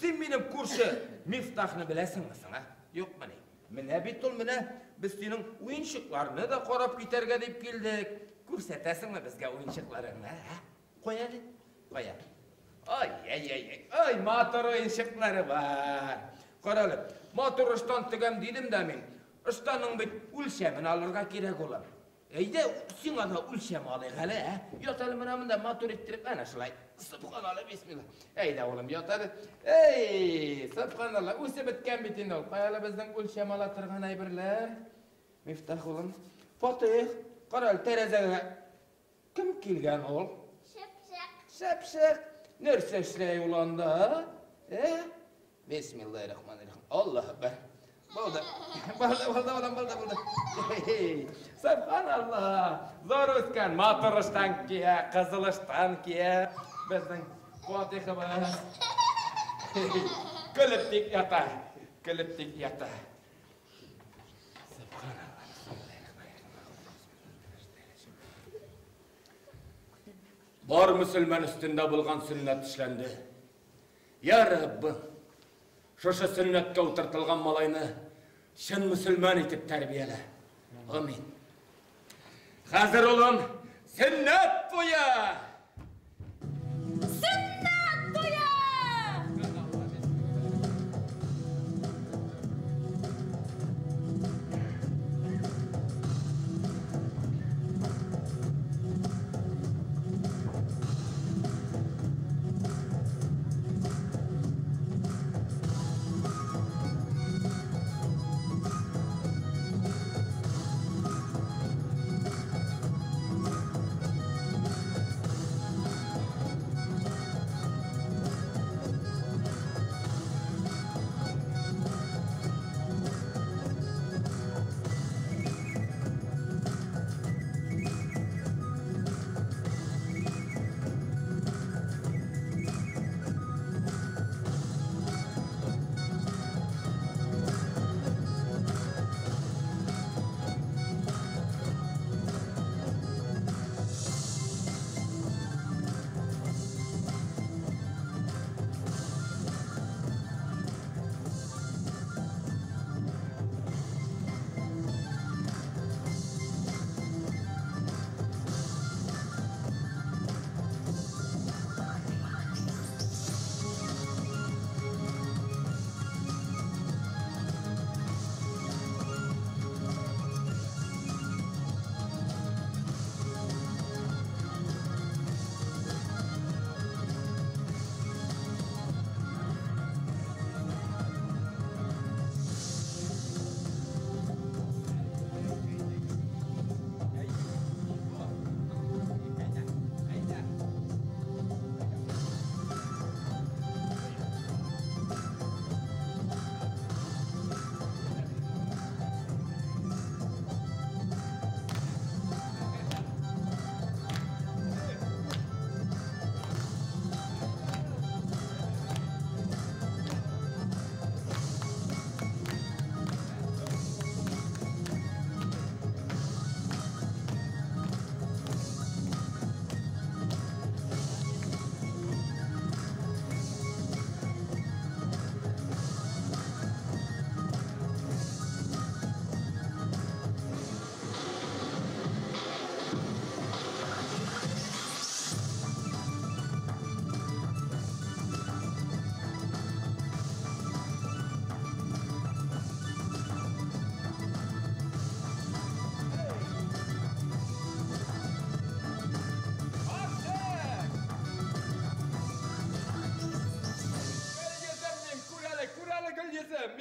син минем күрше Мифтахны беләсеңме соң, а? Юкмыни? Менә бит ул, менә без синең уенчыкларны да карап китәргә дип килдек. Күрсәтәсеңме безгә уенчыкларыңны, ә? Кая әле? Кая? Ай, ай, ай, ай, ай, матур уенчыклары бар. Кара әле, матур ыштан тегәм дидем дә мин. Ыштанның бит үлчәмен алырга кирәк, улым. Әйдә, сиңа да үлчәм алыйк әле, ә? Ят әле менә монда матур иттереп, әнә шулай. Субханалла, бисмилла. Әйдә, улым, ят әле. Эй, субханалла, үсеп беткән бит инде ул. Кая әле безнең үлчәм ала торган әйберләр? Мифтах улым. Фатих, кара әле тәрәзәгә. Кем килгән ул? Шәпшәк. Шәпшәк. Нәрсә эшләй ул анда? Ә? Бисмиллахиррахманиррахим. Аллаһу акбар. Булды. Булды, булды, улым, булды, булды. Субханалла. Зур үскән, матур ыштан кия, кызыл ыштан кия. Безнең Фатихыбыз. Көлеп тик ята. Көлеп тик ята. Субханалла. Бар мөселман өстендә булган сөннәт эшләнде. Я Раббым, шушы сөннәткә утыртылган малайны чын мөселман итеп тәрбиялә. Амин. Хәзер, улым, сөннәт туе! Сөннәт туе!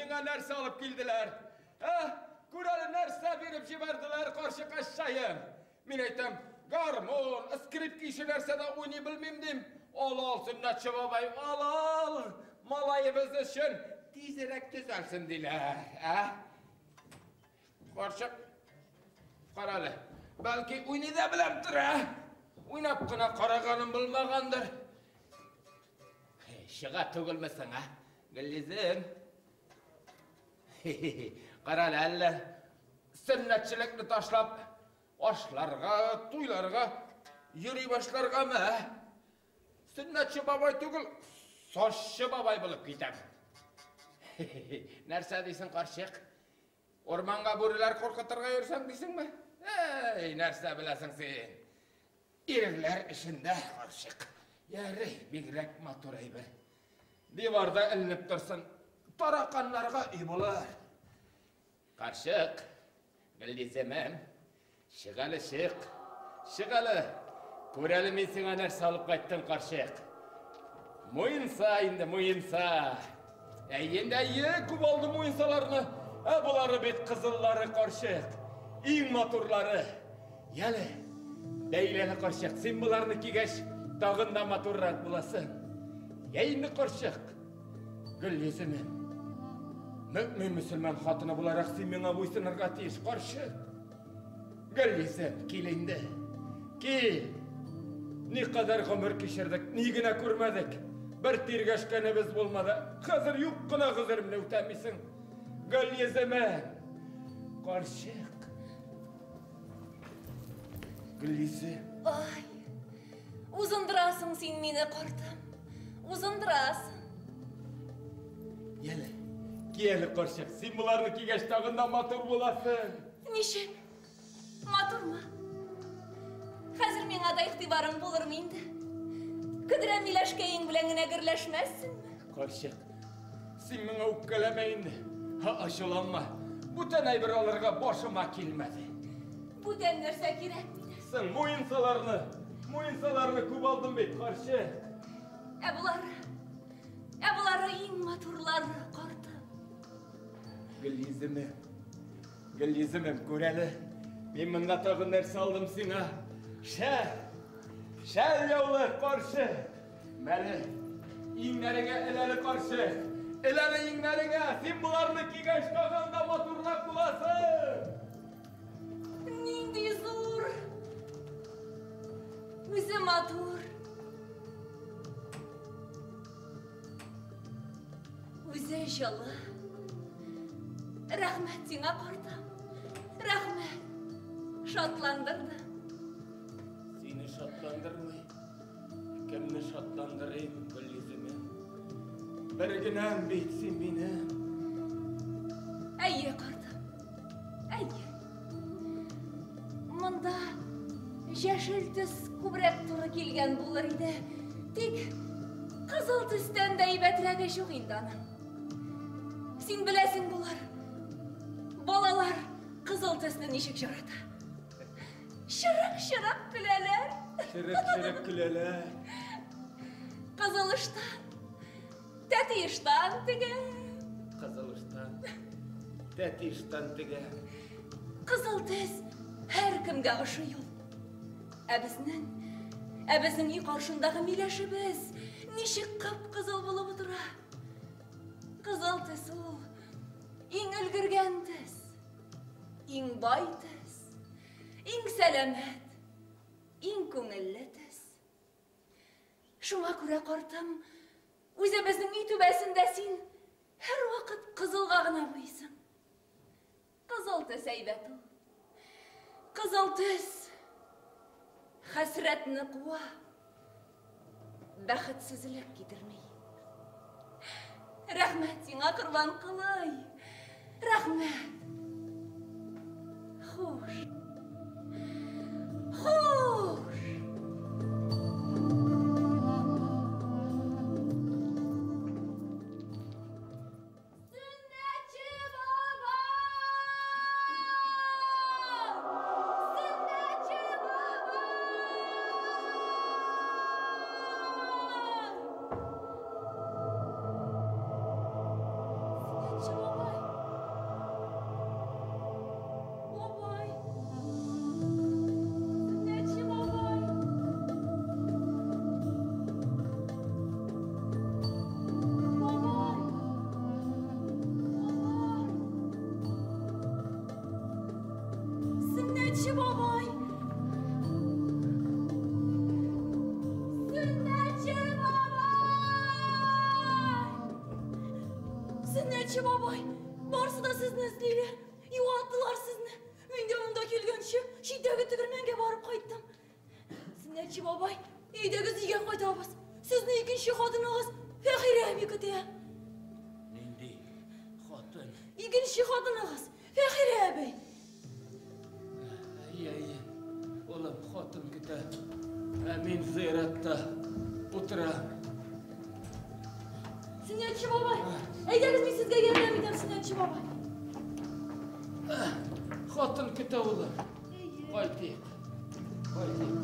миңа нәрсә алып килделәр. Ә, күр әле нәрсә биреп җибәрделәр, карчык әшшәем. Мин әйтәм, гармун, скрипка ише нәрсә дә уйный белмим дим. Ал, ал, Сөннәтче бабай, ал, ал. Малаебыз өчен тизрәк төзәлсен диләр. Ә? Карчык, кара әле. Бәлки уйный да беләмдер, ә? Уйнап кына караганым булмагандыр. Чыга түгелме соң, ә? Гөлйөзем. Кара әле, әллә сөннәтчелекне ташлап, ашларга, туйларга йөри башларгамы, ә? Сөннәтче бабай түгел, сазчы бабай булып китәм. Нәрсә дисең, карчык? Урманга бүреләр куркытырга йөрсәң дисеңме? Әй, нәрсә беләсең син? Ирләр эшендә, карчык. Ярый, бигрәк матур әйбер. Диварда эленеп торсын, тараканнарга өй булыр. Карчык, Гөлйөземем, чык әле, чык. Чык әле. Күр әле мин сиңа нәрсә алып кайттым, карчык. Муенса инде, муенса. Әй, инде әйе, күп алдым муенсаларны. Ә болары бит кызыллары, карчык. Иң матурлары. Яле, бәйләне, карчык, син боларны кигәч, тагын да матуррак буласың. Йә инде, карчык, Гөлйөземем. Мөэмин мөселман хатыны буларак син миңа буйсынырга тиеш, карчык. Гөлйөзем, кил инде. Кил. Никадәр гомер кичердек, ни генә күрмәдек. Бер тиргәшкәнебез булмады. Хәзер юк кына гозеремне үтәмисең. Гөлйөземем. Карчык. Гөлйөзем. Ай, узындырасың син мине, картым. Узындырасың. Яле, ки әле, карчык. Син боларны кигәч тагын да матур буласың. Ничек? Матурмы? Хәзер миңа да игътибарың булырмы инде? Көдрә миләшкәең белән генә гөрләшмәссеңме? Карчык, син миңа үпкәләмә инде. Ха, ачуланма. Бүтән әйбер алырга башыма килмәде. Бүтән нәрсә кирәкми. Соң муенсаларны, муенсаларны күп алдым бит, карчык. Ә болары, ә болары иң матурлары, картым. Гөлйөземем, Гөлйөземем, күр әле. Мин монда тагын нәрсә алдым сиңа. Шәл, шәл яулык, карчык. Мәле, иңнәреңә эл әле, карчык. Эл әле иңнәреңә. Син боларны кигәч тагын да матуррак буласың. Нинди зур. Үзе матур. Үзе җылы. Рәхмәт сиңа, картам. Рәхмәт. Шатландырды. Сине шатландырмый. Кемне шатландырыйм, Гөлйөземем? Бер генәм бит син минем. Әйе, картым. Әйе. Монда яшел төс күбрәк туры килгән булыр иде. Тик кызыл төстән дә әйбәтрәге юк инде аның. Син беләсең болар. Балалар кызыл төсне ничек ярата. Чырык-чырык көләләр. Чырык-чырык көләләр. Кызыл ыштан, тәти ыштан тегә. Кызыл ыштан, тәти ыштан тегә. Кызыл төс һәркемгә ошый ул. Ә безнең, ә безнең өй каршындагы миләшебез ничек кып-кызыл булып утыра. Кызыл төс ул иң өлгергән төс, иң бай төс, иң сәламәт, иң күңелле төс. Шуңа күрә, картым, үзебезнең өй түбәсендә син һәрвакыт кызылга гына буйсың. Кызыл төс әйбәт ул. Кызыл төс хәсрәтне куа, бәхетсезлек китерми. Рәхмәт сиңа, Корбанколый. Рәхмәт. Хуш. Хуш. Сөннәтче бабай! Сөннәтче бабай! Сөннәтче бабай! Сөннәтче бабай! Сөннәтче бабай! Сөннәтче бабай, барысы да сезне эзлиләр. Югалттылар сезне. Мин дә монда килгәнче читтәге тегермәнгә барып кайттым. Сөннәтче бабай, әйдәгез өйгә кайтабыз. Сезне икенче хатыныгыз Фәхирә әби көтә. Нинди хатын? Икенче хатыныгыз Фәхирә әби. Әйе, әйе. Улым, хатын көтә. Ә мин зыяратта утырам. Сөннәтче бабай, әйдәгез мин сезгә ярдәм итәм, Сөннәтче бабай. Хатын көтә, улым. Кайтыйк. Кайтыйк.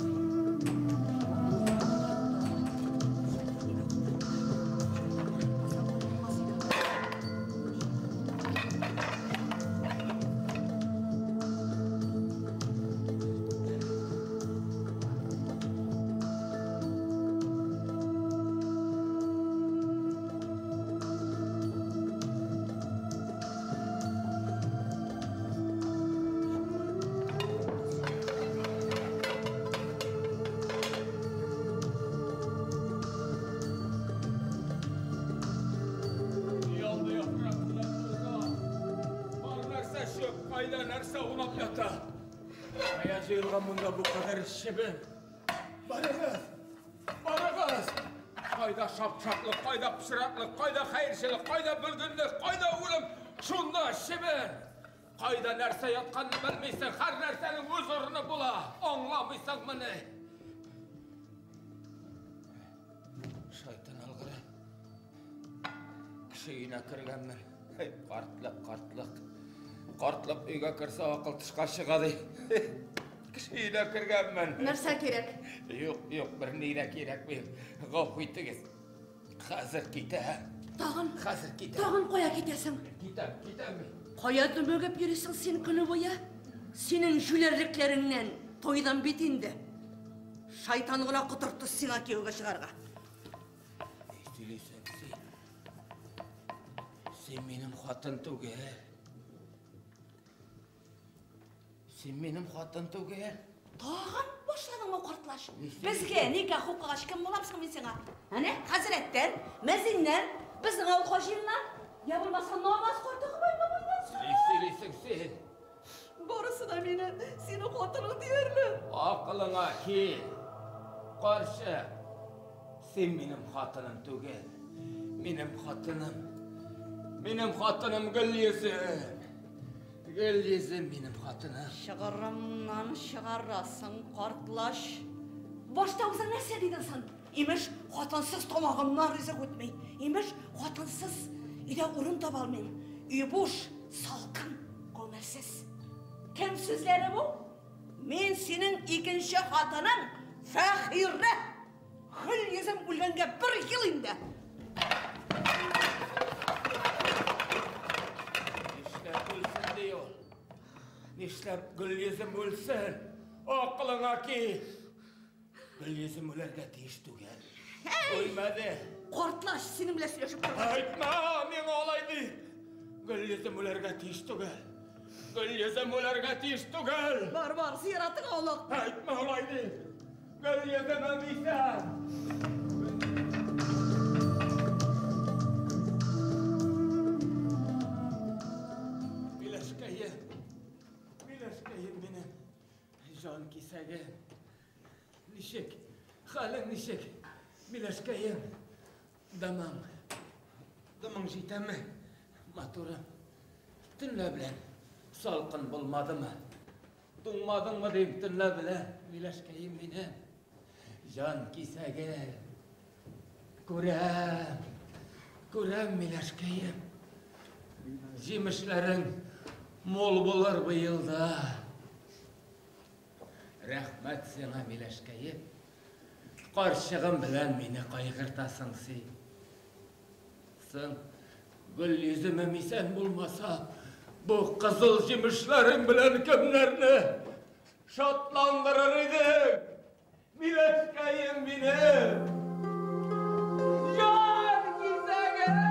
Ялды яфрак белән тулган. Бар нәрсә чүп, кайда нәрсә аунап ята. Кая җыелган монда бу кадәр чебен? Барыгыз! Барыгыз! Кайда шапшаклык, кайда пычраклык, кайда хәерчелек, кайда бөлгенлек, кайда үлем, шунда чебен! Кайда нәрсә ятканны белмисең, һәр нәрсәнең үз урыны була. Аңламыйсыңмыни? Шайтан алгыры. Кеше өенә кергәнмен. Эй, картлык, картлык. Картлык өйгә керсә, акыл тышка чыга ди. Кеше өенә кергәнмен. Нәрсә кирәк? Юк, юк, берни дә кирәкми. Гафу итегез. Хәзер китәм. Тагын? Хәзер китәм. Тагын кая китәсең? Китәм, китәм мин. Кая дөмегеп йөрисең син көне буе? Синең җүләрлекләреңнән туйдым бит инде. Шайтан гына котыртты сиңа кияүгә чыгарга. Ни сөйлисең син? Син минем хатын түгел. Син минем хатын түгел. Тагын башладыңмы, картлач? Ни сөйлисең? Безгә никах укыгач кем булам соң мин сиңа? Әнә, хәзрәттән, мәзиннән, безнең авыл хаҗиеннан, я булмаса намаз карты Гобәй бабайдан соң. Ни сөйлисең син? Барысы да мине, сине хатының диярлек. Акылыңа кил. Карчык, син минем хатыным түгел. Минем хатыным. Минем хатыным Гөлйөзем. Гөлйөзем минем хатыным. Чыгарымнан чыгарасың, картлач. Башта үзең нәрсә дидең соң? Имеш, хатынсыз тамагымнан ризык үтми. Имеш, хатынсыз өйдә урын таба алмыйм. Өй буш, салкын, күңелсез. Кем сүзләре бу? Мин синең икенче хатының Фәхирә. Гөлйөзем үлгәнгә бер ел инде. Нишләп үлсен ди ул? Нишләп Гөлйөзем үлсен? Акылыңа кил. Гөлйөзем үләргә тиеш түгел. Үлмәде. Картлач, синең белән сөйләшеп тормыйм. Әйтмә, миңа алай ди. Гөлйөзем үләргә тиеш түгел. Гөлйөзем үләргә тиеш түгел. Бар, бар, зиратыңа олак. Әйтмә алай ди. Гөлйөзем исән. Миләшкәем, миләшкәем минем, җан кисәгем. Ничек, хәлең ничек, миләшкәем? Дымың, дымың җитәме, матурым? Төнлә белән салкын булмадымы? Туңмадыңмы дим төнлә белән, миләшкәем минем? Җан кисәгем. Күрәм, күрәм, миләшкәем. Җимешләрең мул булыр быел да. Рәхмәт сиңа, миләшкәем. Карчыгым белән мине кайгыртасың син. Соң, Гөлйөземем исән булмаса, бу кызыл җимешләрең белән кемнәрне шатландырыр идең? Миләшкәем минем! Җан кисәгем!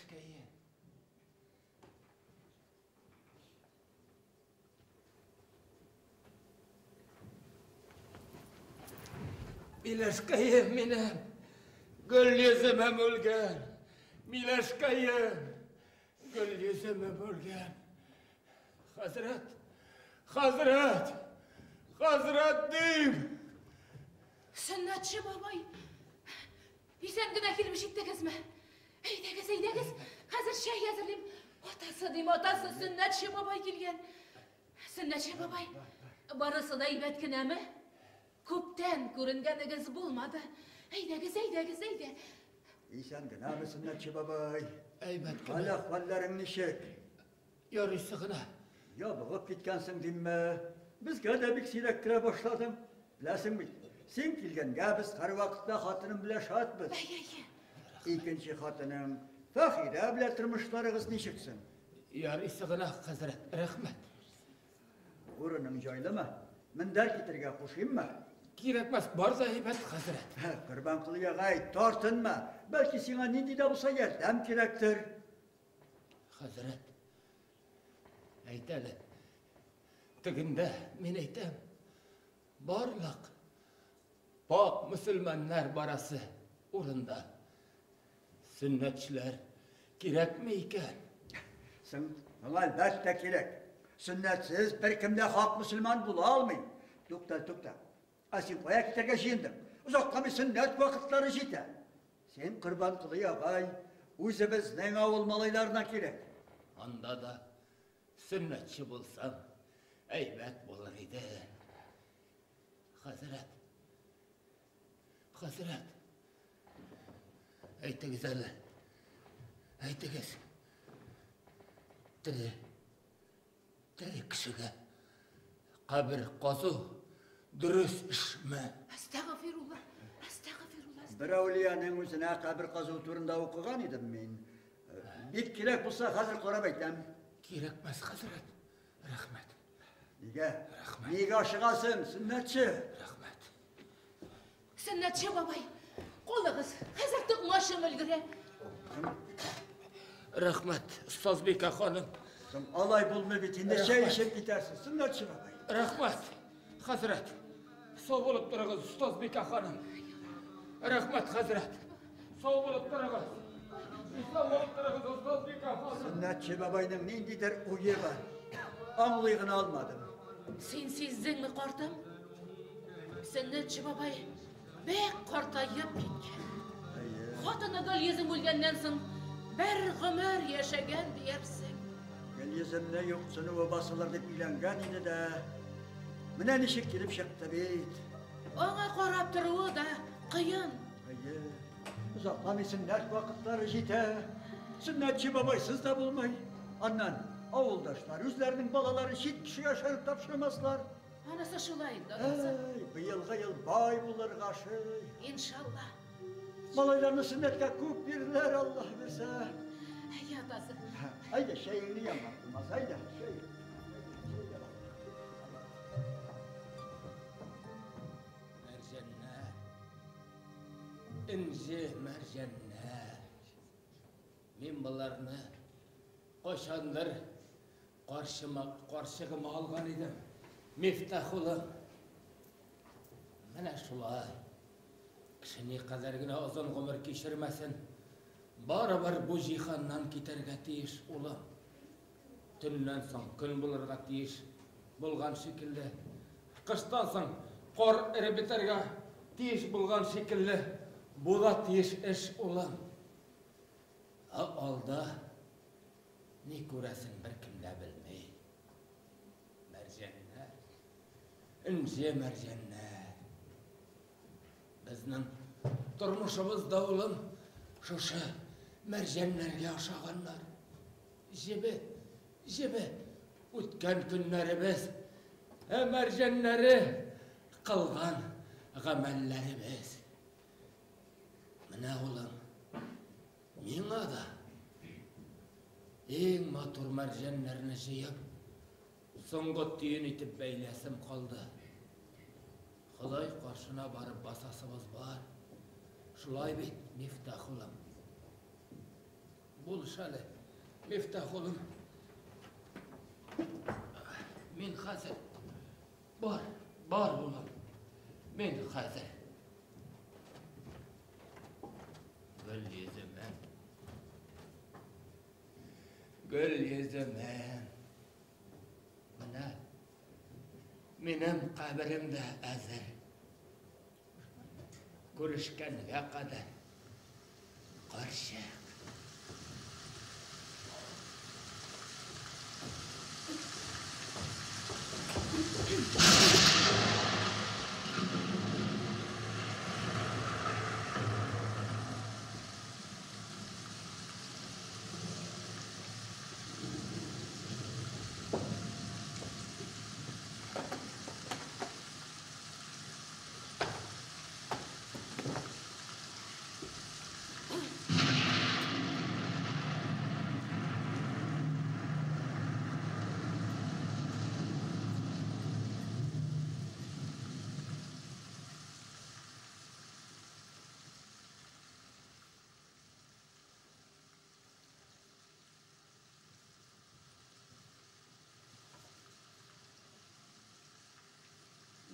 Миләшкәем. Миләшкәем минем. Гөл йөземем үлгән. Миләшкәем. Гөл йөземем үлгән. Хәзрәт, хәзрәт, хәзрәт дим. Сөннәтче бабай, исән генә килеп җиттегезме? Әйдәгез, әйдәгез, хәзер чәй әзерлим. Атасы дим, атасы, сөннәтче бабай килгән. Сөннәтче бабай, барысы да әйбәт кенәме? Күптән күренгәнегез булмады. Әйдәгез, әйдәгез, әйдә. Исән генәме, сөннәтче бабай? Әйбәт кенә. Хәл әхвәлләрең ничек? Ярыйсы гына. Ябыгып киткәнсең димме? Безгә дә бик сирәк керә башладың. Беләсең бит, син килгәнгә без һәрвакытта хатыным белән шатбыз. Икенче хатының Фәхирә белән тормышларыгыз ничек соң? Ярыйсы гына, хәзрәт, рәхмәт. Урының җайлымы? Мендәр китерергә кушыйммы? Кирәкмәс, бар да әйбәт, хәзрәт. Корбанколый агай, тартынма. Бәлки сиңа нинди дә булса ярдәм кирәктер. Хәзрәт, әйт әле. Тегендә мин әйтәм, барлык пак мөселманнар барасы урында сөннәтчеләр кирәкме икән? Соң, моңа әлбәттә кирәк. Сөннәтсез беркем дә хак мөселман була алмый. Тукта, тукта. Ә син кая китәргә җыендың? Озакламый сөннәт вакытлары җитә. Син, Корбанколый агай, үзебезнең авыл малайларына кирәк. Анда да сөннәтче булсам, әйбәт булыр иде. Хәзрәт, хәзрәт, әйтегез әле, әйтегез. Тере, тере кешегә кабер казу дөрес эшме? Әстәгъфирулла, әстәгъфирулла. Бер әүлияның үзенә кабер казу турында укыган идем мин. Бик кирәк булса, хәзер карап әйтәм. Кирәкмәс, хәзрәт. Рәхмәт. Нигә? Нигә ашыгасың, сөннәтче? Рәхмәт. Сөннәтче бабай, кулыгыз, хәзер токмачым өлгерә. Рәхмәт, остазбикә ханым. Соң алай булмый бит, инде чәй эчеп китәрсең, сөннәтче бабай. Рәхмәт, хәзрәт. Сау булып торыгыз, остазбикә ханым. Рәхмәт, хәзрәт. Сау булып торыгыз. Сау булып торыгыз, остазбикә ханым. Сөннәтче бабайның ниндидер уе бар. Аңлый гына алмадым. Син сиздеңме, картым? Сөннәтче бабай бик картаеп киткән. Хатыны Гөлйөзем үлгәннән соң бер гомер яшәгән диярсең. Гөлйөземне юксынуы басылыр дип өйләнгән иде дә. Менә ничек килеп чыкты бит. Аңа карап торуы да кыен. Әйе, озакламый сөннәт вакытлары җитә. Сөннәтче бабайсыз да булмый. Аннан авылдашлар үзләренең балаларын чит кешегә ышанып тапшырмаслар. Анысы шулай инде, анысы. Әй, быелгы ел бай булырга шый. Иншалла. Малайларны сөннәткә күп бирделәр, Аллаһ бирсә. Әй, атасы. Әйдә, чәеңне яман булмас, әйдә, чәй. Мәрҗәннәр, энҗе мәрҗәннәр. Мин боларны кайчандыр каршыма, карчыгыма алган идем. Мифтах улым. Менә шулай. Кеше никадәр генә озын гомер кичермәсен, барыбер бу җиһаннан китәргә тиеш, улым. Төннән соң көн булырга тиеш булган шикелле. Кыштан соң кар эреп бетәргә тиеш булган шикелле. Бу да тиеш эш, улым. Ә алда ни күрәсен беркем дә белми. Мәрҗәннәр, энҗе мәрҗәннәр. Безнең тормышыбыз да, улым, шушы мәрҗәннәргә охшаганнар. Җебе, җебе үткән көннәребез, ә мәрҗәннәре кылган гамәлләребез. Менә, улым, миңа да иң матур мәрҗәннәрне җыеп, соңгы төен итеп бәйләсем калды. Ходай каршына барып басасыбыз бар. Шулай бит, Мифтах улым. Булыш әле, Мифтах улым. Мин хәзер. Бар, бар улым. Мин хәзер. Гөл йөземем. Гөл йөземем. Менә минем каберем дә әзер. Күрешкәнгә кадәр. Карчык.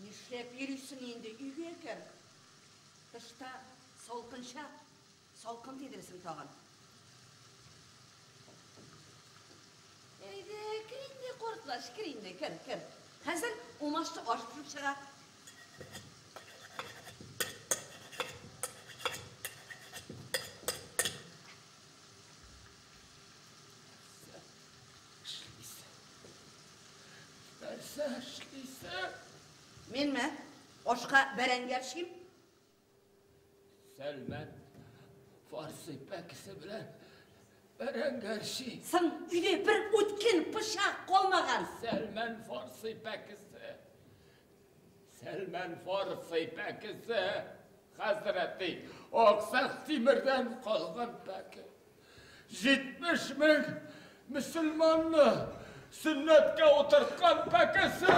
Нишләп йөрисең инде, өйгә кер. Тышта салкынча, салкын тидерсең тагын. Әйдә, кер инде, кортлаш, кер инде, кер, кер. Хәзер умачлы аш пешеп чыга. Нәрсә эшлисең? Минме? Ашка бәрәңге әрчим? Сәлмән Фарсы пәкесе белән бәрәңге әрчи. Соң өйдә бер үткен пычак калмаган. Сәлмән Фарсы пәкесе. Сәлмән Фарсы пәкесе. Хәзрәти Аксак Тимердән калган пәке. 70 мең мөселманны сөннәткә утырткан пәкесе.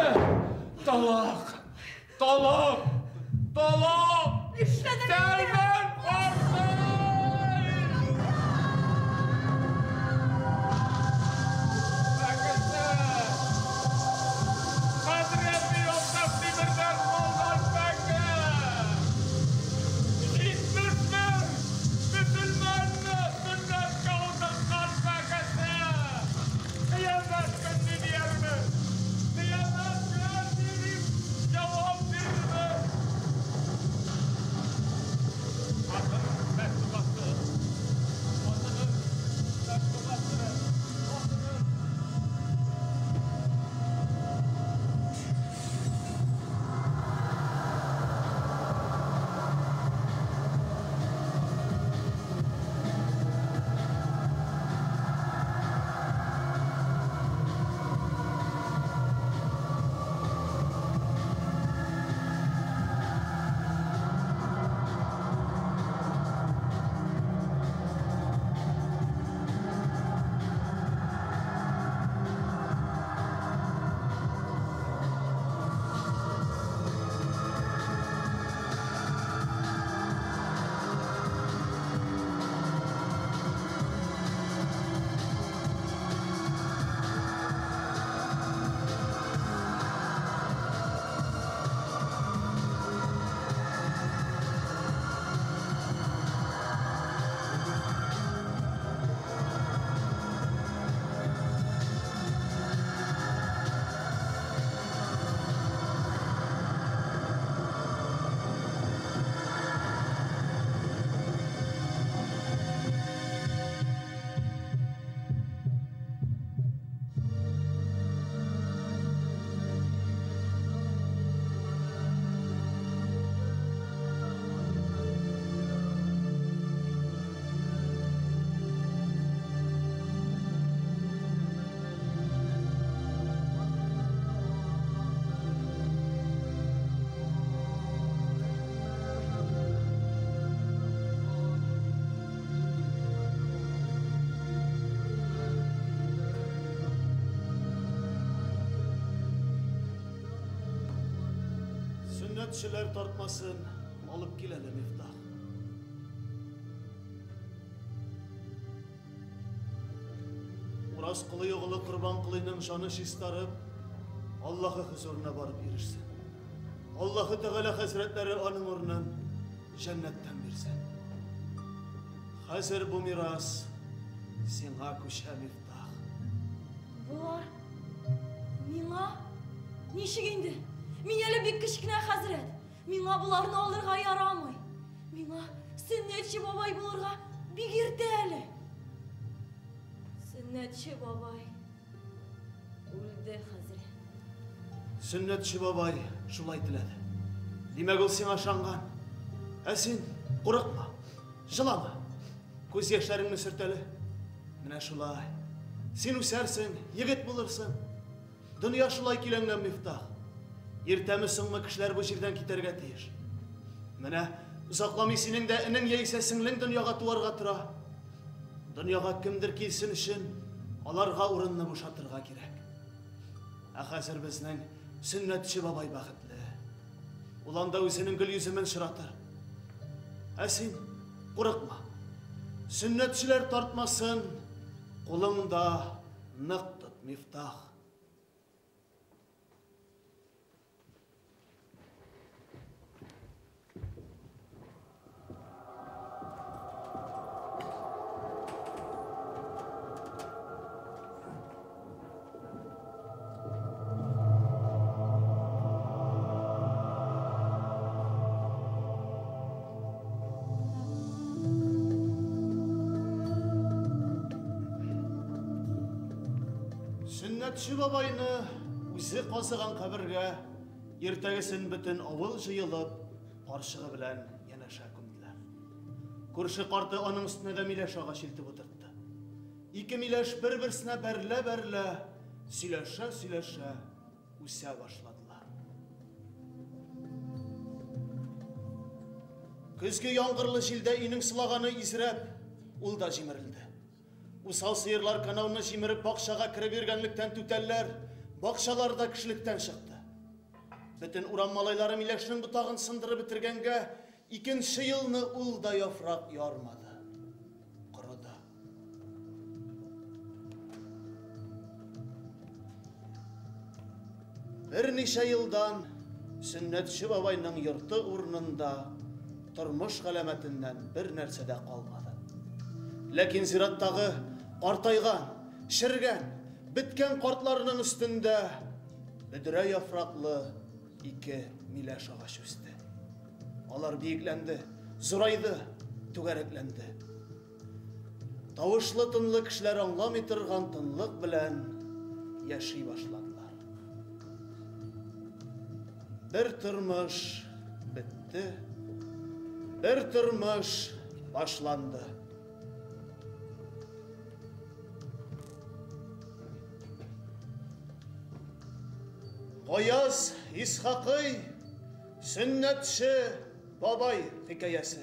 Талак! Талак! Талак! Нишләдең? Сәлмән Фарсы! Пәкесе! Хәзрәти Аксак Тимердән калган пәке! 70 мең мөселманны сөннәткә утырткан пәкесе! Кыямәт көнне диярмен! Кыямәт көнне дип җавап бирермен! Хатының бәддогасы! Хатының бәддогасы! Хатының! Сөннәтчеләр тартмасын алып кил әле, Мифтах. Уразколый угылы Корбанколыйның җаны чистарып, Аллаһы хозурына барып ирешсен. Аллаһы Тәгалә хәзрәтләре аның урынын җәннәттән бирсен. Хәзер бу мирас сиңа күчә, Мифтах. Болар миңа? Ничек инде? Мин әле бик кечкенә, хәзрәт. Миңа боларны алырга ярамый. Миңа сөннәтче бабай булырга бик иртә әле. Сөннәтче бабай үлде, хәзрәт. Сөннәтче бабай шулай теләде. Димәк, ул сиңа ышанган. Ә син курыкма, җылама. Күз яшьләреңне сөрт әле. Менә шулай. Син үсәрсең, егет булырсың. Дөнья шулай көйләнгән, Мифтах. Иртәме соңмы кешеләр бу җирдән китәргә тиеш. Менә озакламый синең дә энең яисә сеңлең дөньяга туарга тора. Дөньяга кемдер килсен өчен аларга урынны бушатырга кирәк. Ә хәзер безнең сөннәтче бабай бәхетле. Ул анда үзенең гөл йөземен шыратыр. Ә син курыкма. Сөннәтчеләр тартмасын, кулыңда нык тот, Мифтах. Сөннәтче бабайны үзе казыган кабергә иртәгесен бөтен авыл җыелып, карчыгы белән янәшә күмделәр. Күрше карты аның өстенә дә миләш агачы илтеп утыртты. Ике миләш бер-берсенә бәрелә-бәрелә, сөйләшә-сөйләшә үсә башладылар. Көзге яңгырлы җилдә өйнең сылаганы изрәп, ул да җимерелде. Усал сыерлар канауны җимереп бакчага кереп йөргәнлектән түтәлләр, бакчалар да кешелектән чыкты. Бөтен урам малайлары миләшнең ботагын сындырып бетергәнгә, икенче елны ул да яфрак ярмады. Корыды. Берничә елдан Сөннәтче бабайның йорты урынында тормыш галәмәтеннән бер нәрсә дә калмады. Ләкин зираттагы картайган, чергән, беткән картларның өстендә бөдрә яфраклы ике миләш агачы үсте. Алар биекләнде, зурайды, түгәрәкләнде. Тавышлы тынлы кешеләр аңламый торган тынлык белән яши башладылар. Бер тормыш бетте, бер тормыш башланды. Гаяз Исхакый Сөннәтче бабай хикәясе.